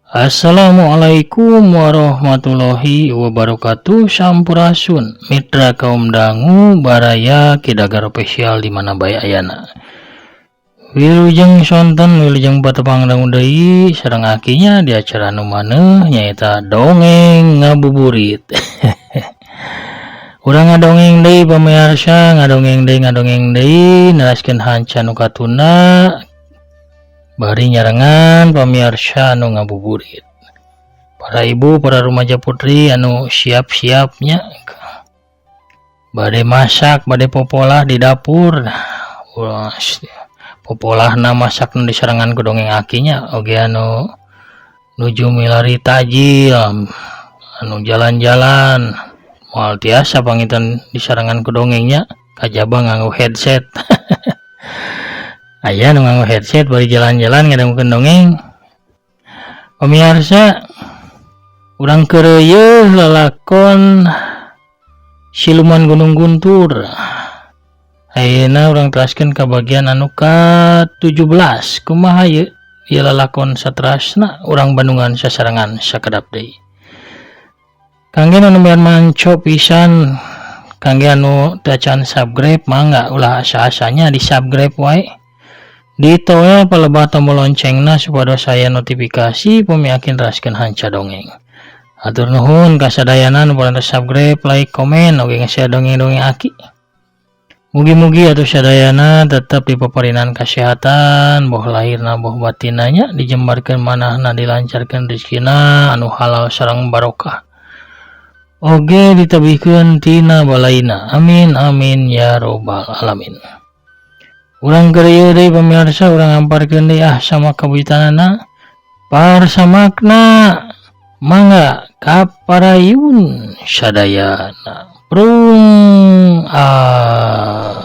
Assalamualaikum warahmatullahi wabarakatuh. Sampurasun mitra kaum dangu, baraya Kidagar Official di mana bae ayana. Wilujeng sonten, wilujeng patepang dangu deui sareng akinya di acara nu maneuh, nyaeta dongeng ngabuburit. Urang ngadongeng deui, pamirsa, ngadongeng deui, ngadongeng deui, neraskeun hanca nu katunda bari nyarengan pamirsa anu ngabuburit. Para ibu, para remaja putri anu siap-siapnya bade masak, bade popolah di dapur. Wah, popolahna masak nu disarengan ku dongeng akinya. Oge anu nuju milari tajil, anu jalan-jalan, moal tiasa panginten disarengan ku dongengnya, kajaba nganggo headset. Aya nu nganggo headset bari jalan-jalan ngadangukeun dongeng. Pemirsa, urang keureuyeun lalakon Siluman Gunung Guntur. Ayeuna urang teraskeun ka bagian anu ka-17. Kumaha ieu ieu lalakon saterasna? Urang bandungan sasarengan sakedap deui. Kangge nu nembean manco pisan, kangge anu teu acan subscribe, mangga ulah asa-asanya di subscribe wae, ditoel palebah tombol loncengna supados aya notifikasi pami aki neraskeun hanca dongeng. Hatur nuhun kasadayana nu parantos subscribe, like, komen, oge nge-share dongeng-dongeng aki. Mugi-mugi atuh sadayana tetep dipaparinan kesehatan, boh lahirna boh batinna nya, dijembarkeun manahna, dilancarkeun rezekina anu halal sareng barokah, oge ditebihkeun tina balaina. Amin amin ya robbal alamin. Urang keur ieu deui, pamirsa, urang ngamparkeun deui ah sama kabuyutanana parsamakna. Mangga kaparayun sadayana. Prung ah.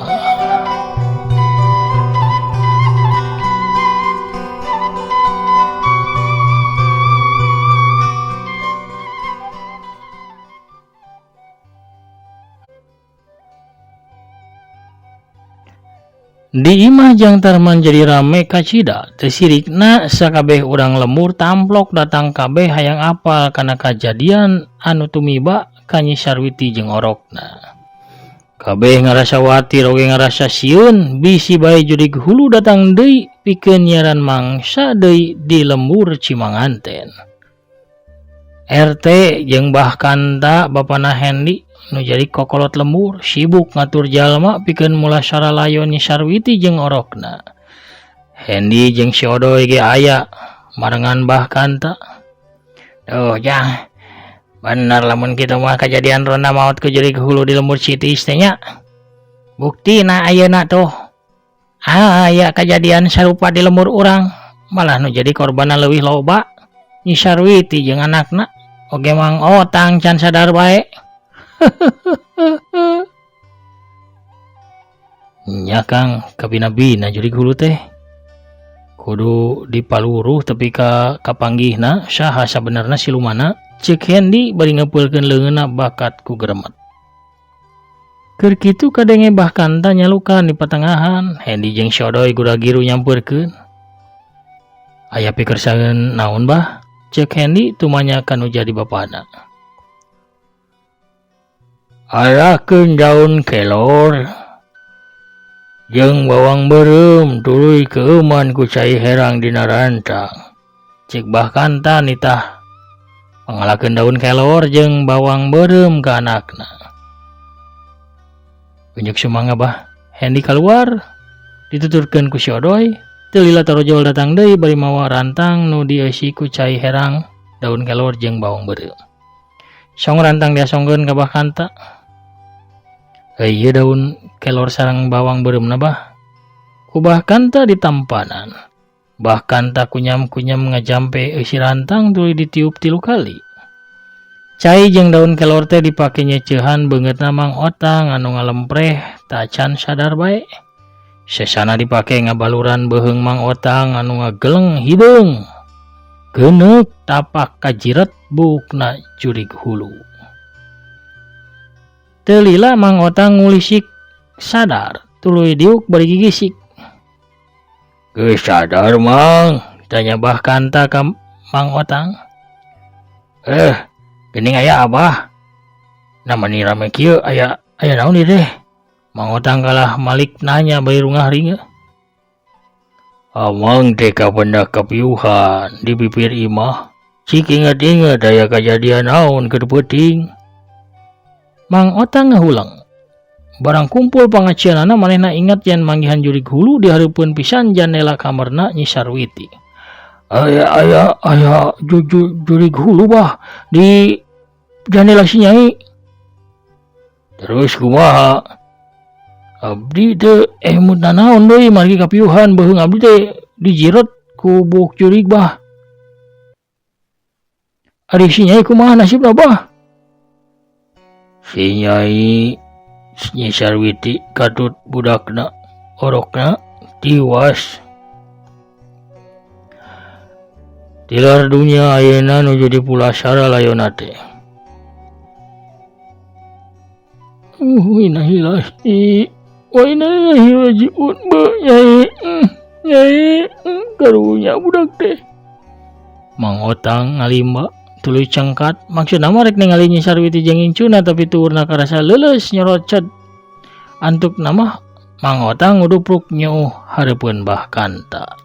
Di imah Jang Tarman jadi rame kacida teu sirikna. Sakabeh urang lembur tamplok datang kabeh, hayang apal kana kajadian anu tumiba ka Nyi Sarwiti jeung orokna. Kabeh ngarasa watir oge ngarasa sieun bisi bae jurig hulu datang deui pikeun nyiaran mangsa deui di lembur Cimanganten. RT jeung Bah Kanta, bapana Hendi nu jadi kokolot lembur, sibuk ngatur jalma pikeun mulasara layon Nyi Sarwiti jeung orokna. Hendi jeung si Odoy ge aya marengan Bah Kanta. "Tuh, Jang, bener lamun kitu mah kajadian ronda maot ku jurig hulu di lembur Citis teh nya. Buktina ayeuna tuh aya kajadian sarupa di lembur urang, malah nu jadi korbanna leuwih loba, Nyi Sarwiti jeung anakna oge Mang Otang can sadar bae." "Nya, Kang, kabina-bina jurig hulu teh. Kudu dipaluruh tepi ka kapanggihna saha sabenerna silumanna," ceuk Hendi bari ngepeulkeun leungeunna bakat ku geremet. Keur kitu kadenge Bah Kanta nyalukan di patengahan. Hendi jeung si Odoy gura-giru nyampeurkeun. "Aya pikersaeun naon, Bah?" ceuk Hendi tumanya ka nu jadi bapana. "Arahkeun daun kelor jeung bawang beureum, tuluy keueuman ku cai herang dina rantang," ceuk Bah Kanta nitah pangalakeun daun kelor jeung bawang beureum ka anakna. "Unjuk sumangga, Bah." Hendi kaluar dituturkeun ku si Odoy. Teu lila torojol datang deui bari mawa rantang nu dieusi ku cai herang, daun kelor jeung bawang beureum. Song rantang diasongkeun ka Bah Kanta. "Ieu daun kelor sareng bawang beureumna, Bah." Ku Bah Kanta ditampanan. Bah Kanta kunyam-kunyam ngajampe eusi rantang, tuluy ditiup tilu kali. Cai jeung daun kelor teh dipake nyeceuhan beungeutna Mang Otang anu ngalempreh tacan sadar bae. Sesana dipake ngabaluran beuheung Mang Otang anu ngageleng hideung. Geuneuk tapak kajiret buukna jurig hulu. Teu lila Mang Otang ngulisik sadar, tuluy diuk bari gigisik. "Geus sadar, Mang?" tanya Bah Kanta ka Mang Otang. Geuning aya Abah. Nah mani rame kieu aya aya naon ieu teh? Mang Otang kalah malik nanya bari rungah ringe. Amang teh kapendak kapiuhan di pipir imah. Cik inget-inget aya kajadian naon keur peuting. Mang Otang ngahulang. Barang kumpul pangacianana manehna ingat yen manggihan jurig hulu di hareupeun pisan jandela kamarna Nyi Sarwiti. Aya aya aya jurig hulu bah di jandela si Nyai. Terus kumaha? Abdi teu emut nanaon deui margi kapiuhan beuheung abdi teh dijirot ku buuk jurig bah. Ari si Nyai kumaha nasibna bah? Si Nyai Nyi Sarwiti katut budakna orokna tiwas. Tilar dunya ayeuna nuju dipulasara layona teh. Innalillahi wa inna ilaihi rajiun. Beuh Nyai, Nyai, karunya budak teh. Mang Otang ngalimba tuluy cengkat maksudna mah rek ningali Nyi Sarwiti jeung incuna tapi tuurna karasa leuleus nyorocet. Antukna mah Mang Otang ngudupruk nyeuh hareupeun Bah Kanta.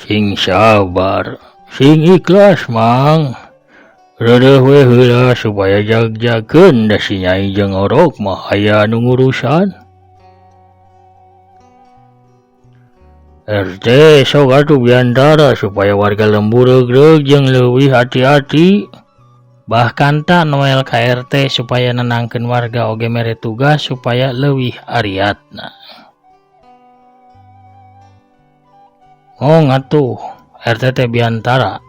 Sing sabar, sing ikhlas Mang. Reudeuh we heula supaya jag-jagkeun da si Nyai jeung orok mah aya nu ngurusan. RT sok atuh biantara supaya warga lembur reug-reug jeung leuwih hati-hati. Bah Kanta noel ka RT supaya nenangkeun warga oge mere tugas supaya leuwih ariatna. Ngong atuh RT teh biantara.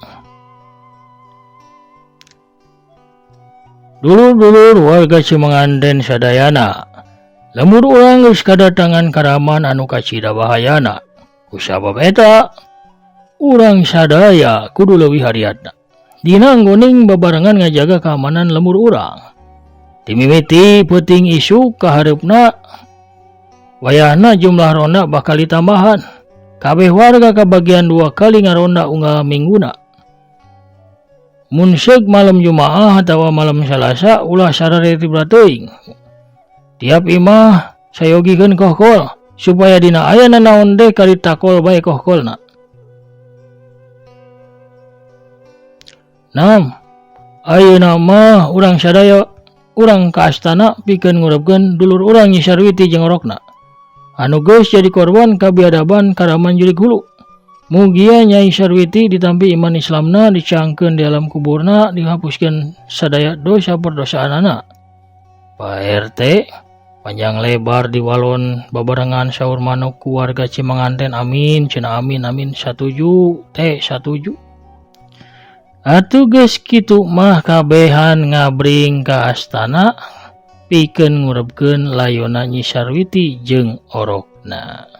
Dulur-dulur warga Cimanganten sadayana. Lembur urang geus kadatangan karaman anu kacida bahayana. Kusabab eta urang sadaya kudu leuwih hariatna. Dina ngguning babarengan ngajaga keamanan lembur urang. Timimiti peuting isuk kahareupna wayahna jumlah ronda bakal ditambahan. Kabeh warga kabagian 2 kali ngaronda unggal mingguna. Mun seug malam Jumaah atawa malam Salasa ulah sarareti teuing. Tiap imah sayogikeun kohkol supaya dina aya nanaon teh kaditakol bae kohkolna. Nam, ayeuna mah urang sadaya urang ka astana pikeun ngurebkeun dulur urang Nyi Sarwiti jeung orokna. Anu geus jadi korban kabiadaban karaman jurig hulu. Mugia Nyai Sarwiti ditampi iman Islamna dicangkeun di alam kuburna dihapuskeun sadaya dosa perdosaanana. Pak RT panjang lebar diwalon babarengan saur manuk ku warga Cimanganten amin cenah amin amin satuju teh satuju. Atuh geus kitu mah kabehan ngabring ka astana pikeun ngurebkeun layona Nyi Sarwiti jeung orokna.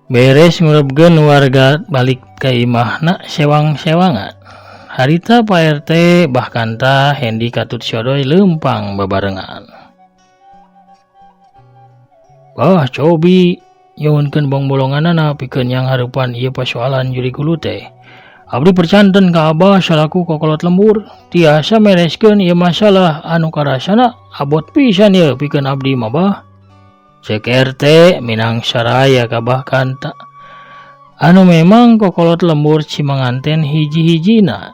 Beres ngurebkeun warga balik ka imahna sewang-sewangan. Harita Pak RT Bah Kanta Hendi katut sodoy leumpang babarengan. Bah cobi nyuhunkeun bongbolonganana pikeun yang hareupan ieu pasoalan jurig hulu teh. Abdi percanten ka Abah salaku kokolot lembur tiasa mereskeun ieu masalah anu karasana abot pisan ieu pikeun abdi mah bah. Cek RT minang saraya ka Bah Kanta anu memang kokolot lembur Cimanganten hiji-hijina.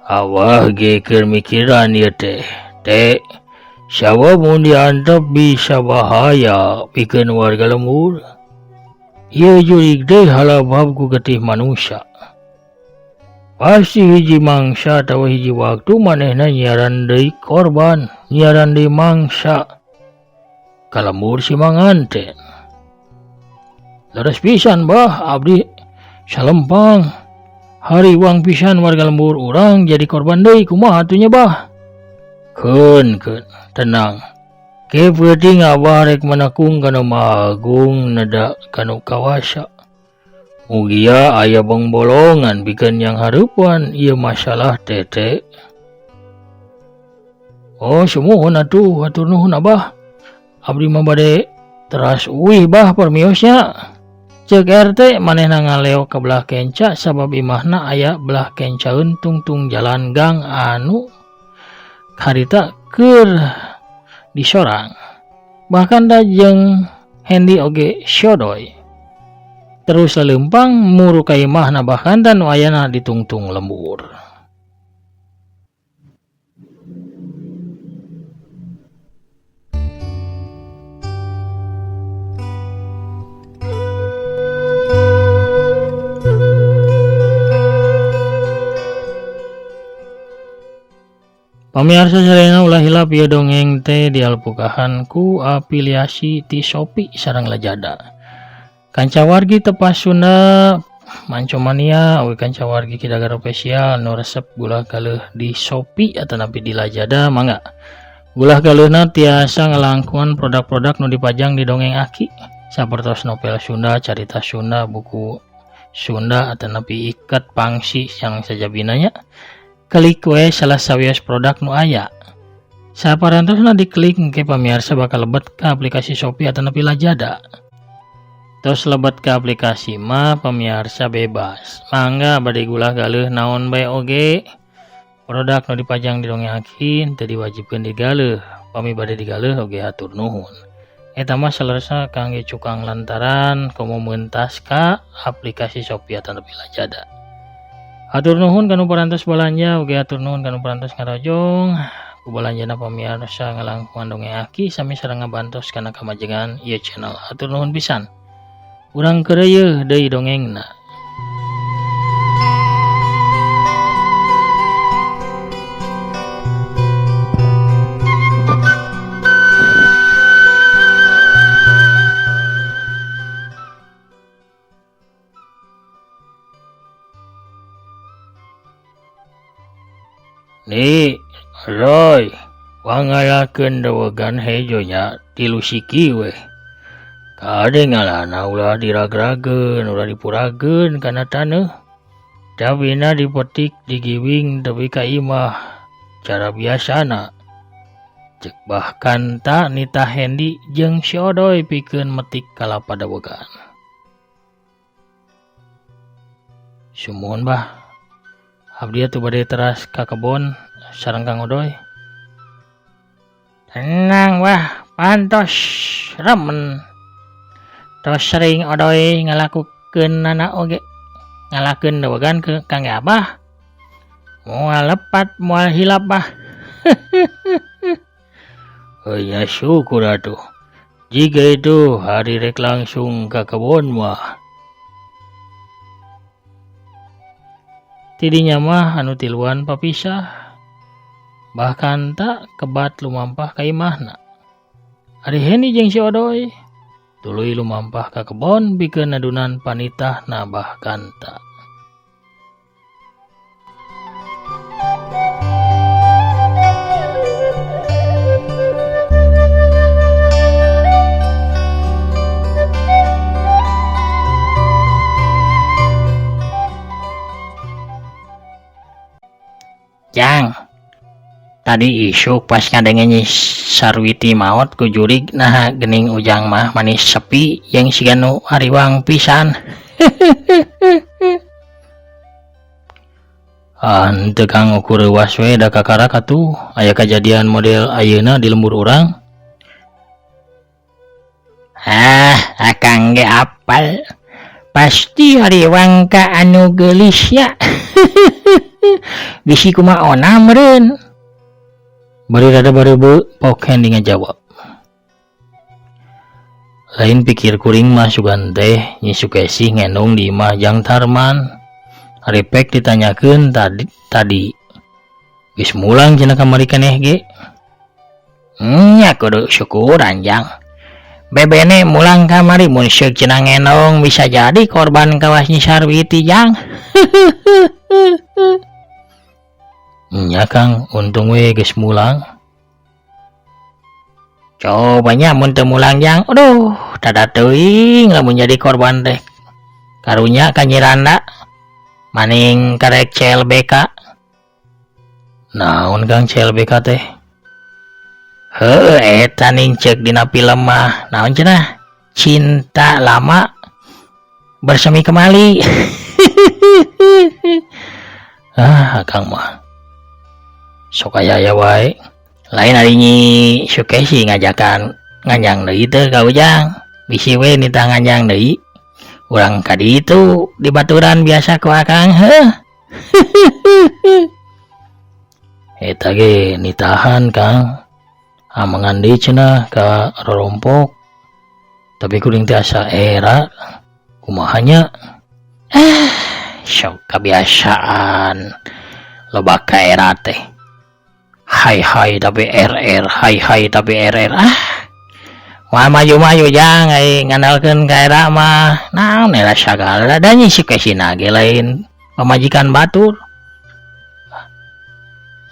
Awah ge keur mikiran ieu teh. Teh sabab mun diantep bisa bahaya pikeun warga lembur. Ieu jurig deui halabab ku getih manusia. Pasti hiji mangsa atawa hiji waktu manehna nyiaran deui korban, nyiaran deui mangsa. Ka lembur si manganten. Leres pisan bah abdi salempang. Hariwang pisan warga lembur urang jadi korban deui kumaha atuh nya bah. Keun keun tenang. Ke peuting abah rek manakung kana Maha Agung neda kanu kawasa. Mugia aya bongbolongan pikeun yang hareupan ieu masalah tete. Oh sumuhun atuh hatur nuhun abah. Abdi mah bade teras uih bah permiosnya. Ceuk RT manehna ngaleo ka belah kenca sabab imahna aya belah kencaeun tungtung jalan gang anu harita keur disorang. Bahkan da jeung Hendi oge syodoy. Terus leumpang muru ka imahna bahkan da nu ayana ditungtung lembur. Pamiarsa sadayana ulah hilap ieu dongeng teh dialpukahan ku afiliasi ti Shopee sareng Lazada. Kancawargi tepas Sunda Mancomania oge kancawargi Kidagar Official nu resep gulah galeuh di Shopee atanapi di Lazada mangga. Gulah galeuhna tiasa ngalangkungan produk-produk nu dipajang di dongeng Aki sapertos novel Sunda, carita Sunda, buku Sunda atanapi iket pangsi yang sajabina nya. Klik we salah sawios produk nu aya. Saparantosna diklik engke pamiarsa bakal lebet ka aplikasi Shopee atanapi Lazada. Tos lebet ka aplikasi mah pamiarsa bebas. Mangga bade gulah galeuh naon bae oge. Produk nu dipajang di dongeng Aki teu diwajibkeun digaleuh. Pami bade digaleuh oge hatur nuhun. Eta mah saleresna kangge cukang lantaran komo meuntas ka aplikasi Shopee atanapi Lazada. Hatur nuhun kanu parantos balanja oge hatur nuhun kanu parantos ngarojong. Ku balanjana pamiarsa ngalangkungan dongeng Aki sami sareng ngabantos kana kamajengan ieu channel. Hatur nuhun pisan. Urang keureuyeeh deui dongengna. Ni Roy wangalakeun dewegan hejo nya tilu siki weh. Kade ngalana ulah diragrageun, ulah dipurageun kana taneuh. Tabina dipetik digiwing tepi ka imah cara biasana. Cek bahkan ta nita Hendi jeung si Odoy pikeun metik kalapa dewegan. Sumuhun bah. Abdi atuh bade teras ka kebon sareng Kang Odoy. Tenang wah, pantos remen. Tos sering Odoy ngalakukeun nana oge. Ngalakeun dewegan ke kangge abah. Moal lepat, moal hilap bah. Heunya syukur atuh. Jika itu hari rek langsung ka kebon mah. Tidinya mah anu tiluan papisah. Bahkan tak kebat lumampah ka imahna. Ari Hendi jeung si Odoy tuluy lumampah ka kebon pikeun adunan panitahna bahkan tak. Jang, tadi isuk pas ngadenge Nyi Sarwiti maot ku jurig naha geuning ujang mah manis sepi jeung siga nu hariwang pisan. Ah, henteu Kang ukur reuwas we da kakarak atuh aya kajadian model ayeuna di lembur urang. Ah, akang ge apal. Pasti hariwang ka anu geulis nya. Bisi kumaha ona meureun. Bari rada bareubeu Pok Hendi ngajawab. Lain pikir kuring mah sugan teh Nyi Sukesih ngendong di imah Jang Tarman. Ari pek ditanyakeun tadi geus mulang cenah kamari keneh ge. Nya kudu syukuran Jang. Bebene mulang kamari mun seuk cenah ngendong bisa jadi korban kawas Nyi Sarwiti Jang. Nya Kang, untung we geus mulang. Cobanya mun teu mulang Jang, aduh tada teuing lamun jadi korban teh. Karunya ka Nyi Randa maning karek CLBK. Naon Kang CLBK teh? Heuh eta ning ceuk dina film mah, naon cenah? Cinta lama bersemi kembali. Ah, Akang mah sok aya-aya wae. Lain ari Nyi Sukesi ngajakan nganjang deui teh ka Ujang. Bisi we nitah nganjang deui. Urang ka ditu di baturan biasa ku Akang heuh. Eta ge nitahan Kang. Amengan deui cenah ka rorompok. Tapi kuring teh asa era kumaha nya? Sok kebiasaan loba ka era teh. Hai hai tapi RR, hai hai tapi RR. Ah. Wah maju-maju Jang ai ngandalkeun ka era mah. Naon era sagala da Nyi Sukesina ge lain pamajikan batur.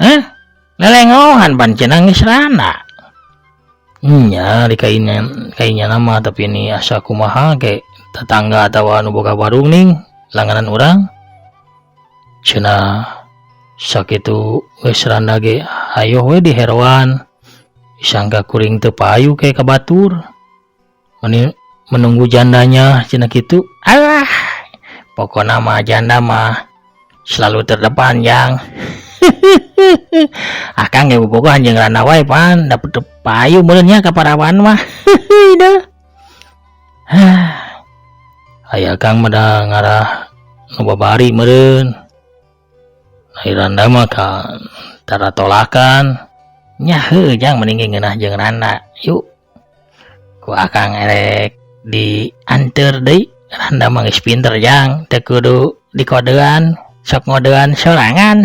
Hah? Lelengohan pan cenah geus randa. Nya di kainya nama tapi ini asa kumaha ge tetangga atawa anu boga warung ning langganan urang. Cenah sakitu geus randa ge hayoh we diheroan. Disangka kuring teu payu ke ka batur. Menunggu jandanya cenah kitu. Alah, pokona mah janda mah selalu terdepan Jang. Akang ge bobogohan jeung randa wae pan dapet teu payu meureun nya ka parawan mah. Dah. Aya Kang mah da ngarah nu babari meureun. Ai randa mah ka tara tolakan. Nya heuh Jang mending ge ngeunah jeung randa. Yuk. Ku Akang erek dianteur deui. Randa mah geus pinter Jang, teu kudu dikodean, sok ngodean sorangan.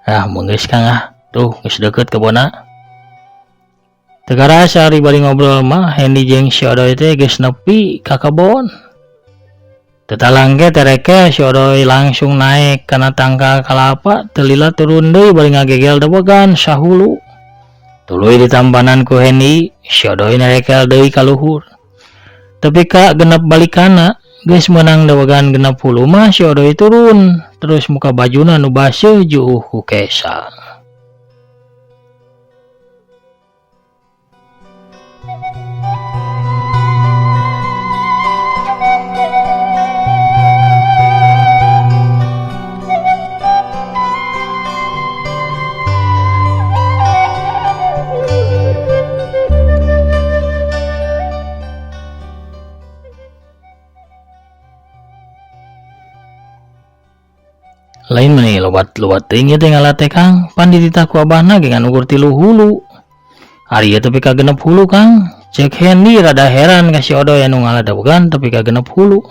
Ah mun geus Kang ah. Tuh geus deukeut kebonna. Teu karasa ari bari ngobrol mah Hendi jeung si Odoy teh geus nepi ka kebon. Teu talang ge tereke si Odoy langsung naek kana tangkal kalapa teu lila turun deui bari ngagegel dewegan sahulu. Tuluy ditampanan ku Hendi, si Odoy nerekel deui ka luhur. Tepi ka genep balikana geus meunang dewegan genep hulu mah si Odoy turun, terus muka bajuna nu baseuh juuh ku kesa. Lain meni lobat-lobat teuing ieu teh ngala teh Kang, pan dititah ku abahna ge ngan ukur 3 hulu. Ari ieu tepi ka 6 hulu Kang. Cek Hendi rada heran ka si Odoy anu ngala dewegan tepi ka 6 hulu.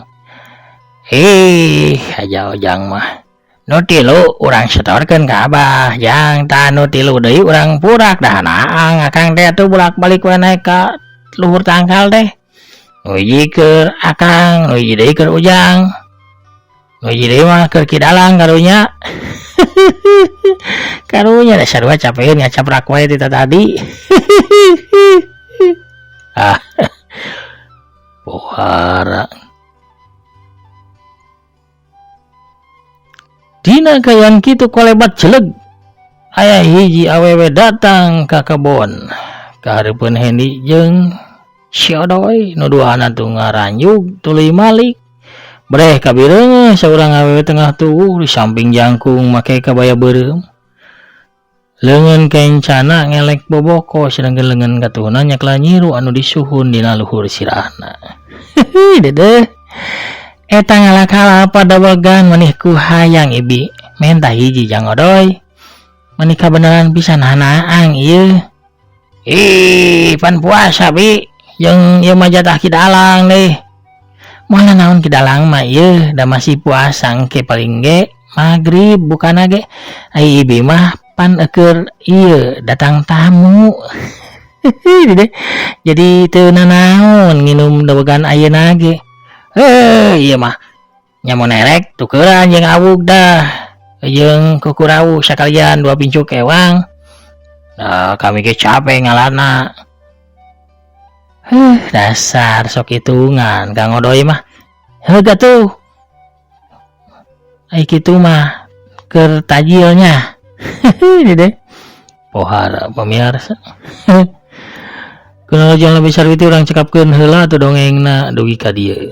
Aja Ojang mah. Nu 3 urang setorkeun ka abah, Jang tah nu 3 deui urang purak dah naang Akang teh atuh bolak-balik we naek ka luhur tangkal teh. Nu hiji keur Akang, nu hiji deui keur Ujang. Nu hiji deui mah keur Ki Dalang karunya. Karunya da sarua capeun ngacaprak wae ti tadi. Ah. Pohara. Dina kayan kitu kolebat jeleg. Aya hiji awewe datang ka kebon. Kahareupeun Hendi jeung si Odoy nu duana tuh ngaranjug tuluy malik. Breh kabireungeuh saurang awewe tengah tuwuh di samping jangkung make kabaya beureum. Leungeun kencana ngelek boboko sedangkeun leungeun katuhuna nyakla nyiru anu disuhun dina luhur sirahna. Dedeh. Eta ngalak-kalapa dawegan manih ku hayang ibi. Mentah hiji Jang Odoy. Manih kabeneran pisan hanaang ieu. Ih, pan puasa bi. Jeung ieu mah jatah Ki Dalang deh. Moal naon Ki Dalang mah ieu da masih puasa engke paling ge magrib bukana ge. Ai ibi mah pan eukeur ieu datang tamu. Jadi teu nanaon nginum dewegan ayeuna ge. Heuh ieu mah nya mun erek tukeran jeung awug dah jeung kukurawu sakalian 2 pincuk ewang. Nah, kami ge capek ngalana. Heuh, dasar sok hitungan Kang Odoy mah. Heuh atuh. Ai kitu mah keur tajilnya. Deh. Pohara pamirsa. Kunaon jeung lebih sarwiti urang cekapkeun heula atuh dongengna dugi ka dieu.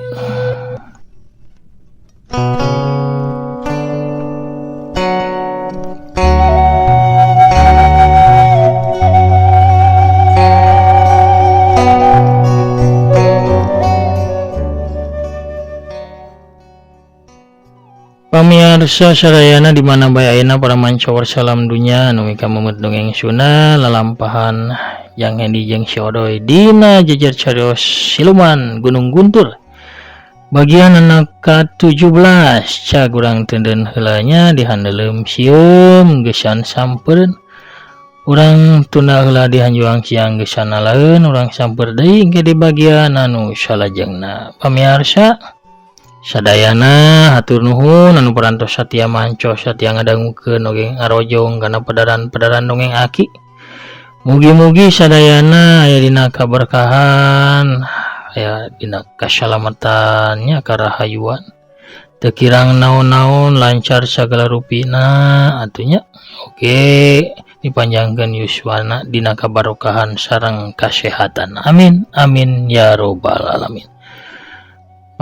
Pamirsa sadayana di mana bae ayeuna para mancawar salam dunya anu mika memet dongeng Sunda lalampahan Jang Hendi jeung Si Odoy dina jejer carios Siluman Gunung Guntur bagian anak ka-17 cag urang teunden heula nya dihandeleum sieum geusan sampeurkeun urang tunda heula dihanjuang siang geusan nalaeun urang samper deui engke di bagian anu salajengna. Pamirsa sadayana hatur nuhun anu parantos satia manco satia ngadangukeun oge ngarojong kana pedaran-pedaran dongeng aki. Mugi-mugi sadayana aya dina kaberkahan, aya dina kasalamatannya karahayuan. Teu kirang naon-naon lancar sagala rupina atunya. Oke, dipanjangkeun yuswana dina kabarokahan sareng kasehatan. Amin amin ya robbal alamin.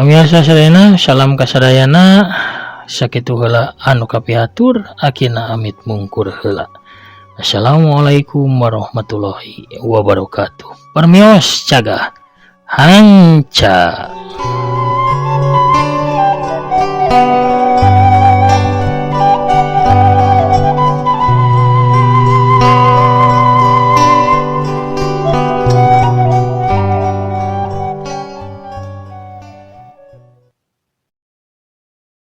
Pamirsa sadayana, salam kasadayana, sakitu heula anu kapihatur, akina amit mungkur heula. Assalamualaikum warahmatullahi wabarakatuh. Permios cagah hanca.